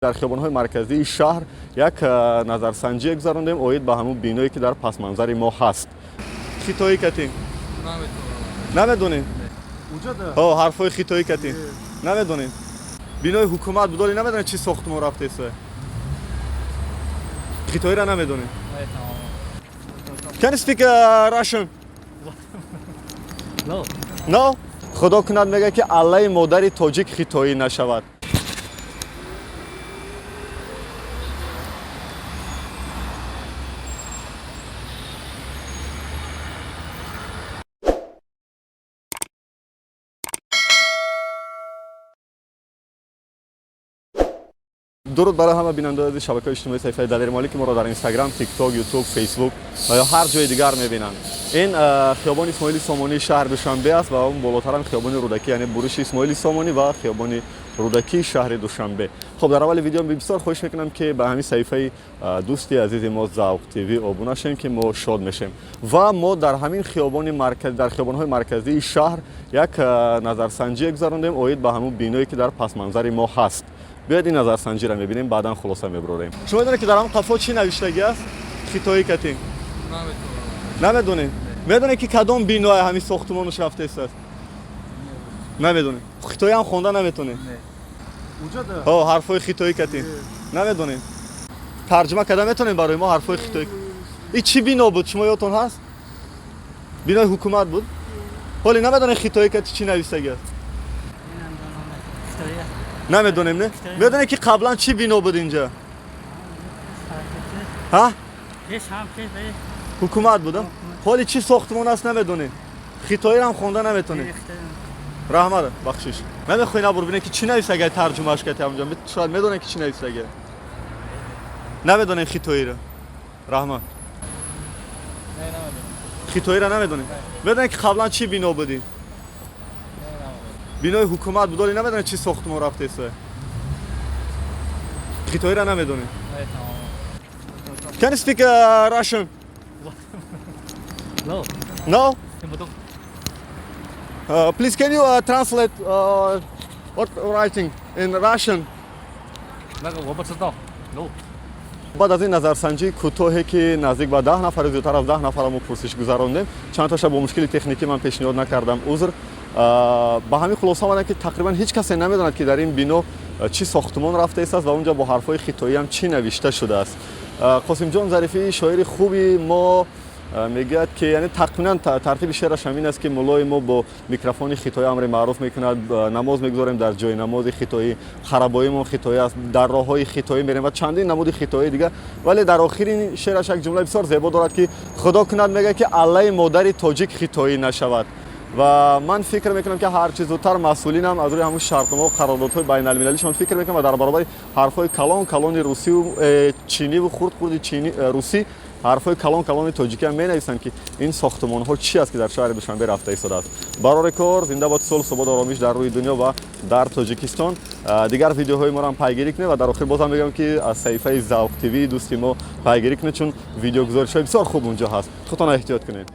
Дар хиёбонҳои марказии шаҳр як назарсанҷие гузарондем оид ба ҳамун биное, ки дар пасманзари мо ҳаст. Хитоӣ катӣ намедонем, ҳарфҳои хитоӣ катӣ намедонем. Бинои ҳукумат будоли, намедонем чӣ сохтумон рафтесо. Хитоиро намедонем. Can you speak Russian? No. No? Худо кунад, мега, ки аллаи модари тоҷик хитоӣ нашавад. Дуруд барои ҳама бинандаони шабакаҳои иҷтимоии саҳифаи Далери Молӣ, ки моро дар Инстаграм, Тикток, Ютуб, Фейсбук ва ё ҳар ҷои дигар мебинанд. Ин хиёбони Исмоили Сомонии шаҳри Душанбе аст ва он болотарам хиёбони Рӯдакӣ, яъне буриши Исмоили Сомонӣ ва хиёбони Рӯдакии шаҳри Душанбе. Хоб, дар аввали видео бисёр хоҳиш мекунам, ки ба ҳамин саҳифаи дӯсти азизи мо Завқ ТВ обуна шавем, ки мо шод мешавем. Ва мо дар ҳамин хиёбони марказ, дар хиёбонҳои марказии шаҳр як назарсанҷие гузарондем оид ба ҳамун биное, ки дар пасманзари мо ҳаст. Биёед, ин назарсанҷиро мебинем, баъдан хулоса мебарорем. Шумо медонед, ки дар ҳамон қафо чӣ навиштагӣ аст хитоӣ катӣ? Намедонем. Медонед, ки кадом биное ҳамин сохтумонаш рафтааст? Намедонем. Хитоиам хонда наметонем. Ҳарфҳои хитоӣ катӣ намедонем. Тарҷума карда метонем барои мо ҳарфҳои хитоӣ? И чӣ бино буд, шумо ёдтон ҳаст? Бинои ҳукумат буд. Ҳоле намедонем, хитоӣ кати чӣ навистагӣ аст? Намедонем, не? Медонед, ки қаблан чӣ бино буд инҷа? Ҳа, ҳукумат буд. Ҳоли чӣ сохтумон аст, намедонем. Хитоирам хонда наметонем. Раҳмат, бахшиш. Намехоҳӣ набур бинед, ки чӣ нависагай, тарҷумааш кати ҳамҷо? Шояд медонед, ки чӣ нависагай. Намедонем хитоиро. Раҳмат. Хитоиро намедонем. Медонед, ки қаблан чӣ бино будӣ? Бинои ҳукумат буд. Ҳоле намедонед, чӣ сохтумон рафтааст? Хитоиро намедонем. Can you speak Russian? No. No? 听不懂。 Please, can you translate what writing in Russian? 那个我不知道。No. Баъд аз ин назарсанҷии кӯтоҳе, ки наздик ба 10 нафар, зиёдтар аз 10 нафара мо пурсиш гузарондем, чанд таша бо мушкили техникӣ ман пешниҳод накардам, узр, ба ҳамин хулоса омадам, ки тақрибан ҳеҷ касе намедонад, ки дар ин бино чӣ сохтумон рафтааст ва унҷа бо ҳарфҳои хитоиам чӣ навишта шудааст. Қосимҷон Зарифӣ, шоири хуби мо, мегӯяд, ки, яъне тақминан тартиби шеъраш ҳамин аст, ки муллои мо бо микрофони хитоӣ амри маъруф мекунад, намоз мегузорем дар ҷои намози хитоӣ, харабоимон хитоӣ аст, дар роҳҳои хитоӣ мерем ва чандин намуди хитоии дигар. Вале дар охири шеъраш як ҷумлаи бисёр зебо дорад, ки худо кунад, мегӯяд, ки аллаи модари тоҷик хитоӣ нашавад. Ва ман фикр мекунам, ки ҳарчи зудтар масъулинам аз рӯи ҳамун шартномаҳо, қарордодҳои байналмилалишон фикр мекунам ва дар баробари ҳарфҳои калон калони русию чиниву хурд хурди русӣ ҳарфҳои калон калони тоҷикиам менависанд, ки ин сохтумонҳо чи аст, ки дар шаҳри Душанбе рафта истодааст. Барори кор, зинда бод сулҳ, субот, оромиш дар рӯи дунё ва дар Тоҷикистон. Дигар видеоҳои моро ҳам пайгирӣ кунед ва дар охир бозам мегӯям, ки аз саҳифаи Завқ ТВ дӯсти мо пайгирӣ кунед, чун видеогузоришҳои бисёр хуб унҷо ҳаст. Худтон эҳтиёт кунед.